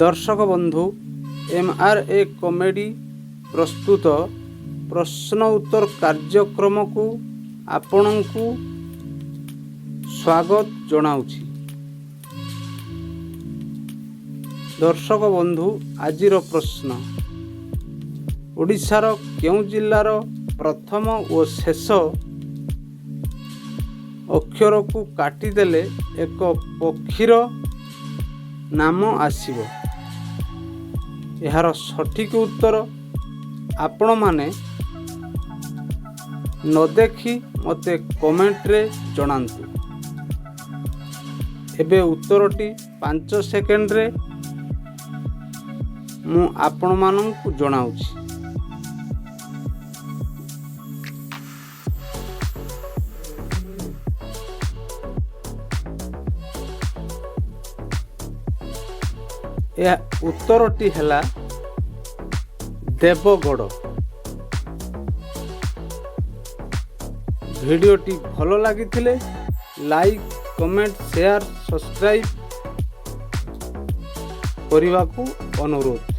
ଦର୍ଶକ ବନ୍ଧୁ, M R ଏ comedy ପ୍ରସ୍ତୁତ ପ୍ରଶ୍ନ ଉତ୍ତର କାର୍ଯ୍ୟକ୍ରମକୁ ଆପଣଙ୍କୁ ସ୍ୱାଗତ ଜଣାଉଛି। ଦର୍ଶକ ବନ୍ଧୁ, ଆଜିର ପ୍ରଶ୍ନ: ଓଡ଼ିଶାର କେଉଁ ଜିଲ୍ଲାର ପ୍ରଥମ ଓ ଶେଷ ଅକ୍ଷରକୁ କାଟିଦେଲେ ଏକ ପକ୍ଷୀର ନାମ ଆସିବ? ଏହାର ସଠିକ୍ ଉତ୍ତର ଆପଣମାନେ ନ ଦେଖି ମୋତେ କମେଣ୍ଟରେ ଜଣାନ୍ତୁ। ଏବେ ଉତ୍ତରଟି 5 ସେକେଣ୍ଡରେ ମୁଁ ଆପଣମାନଙ୍କୁ ଜଣାଉଛି। ଏହା ଉତ୍ତରଟି ହେଲା ଦେବଗଡ଼। ଭିଡ଼ିଓଟି ଭଲ ଲାଗିଥିଲେ ଲାଇକ୍, କମେଣ୍ଟ, ସେୟାର, ସବସ୍କ୍ରାଇବ୍ କରିବାକୁ ଅନୁରୋଧ।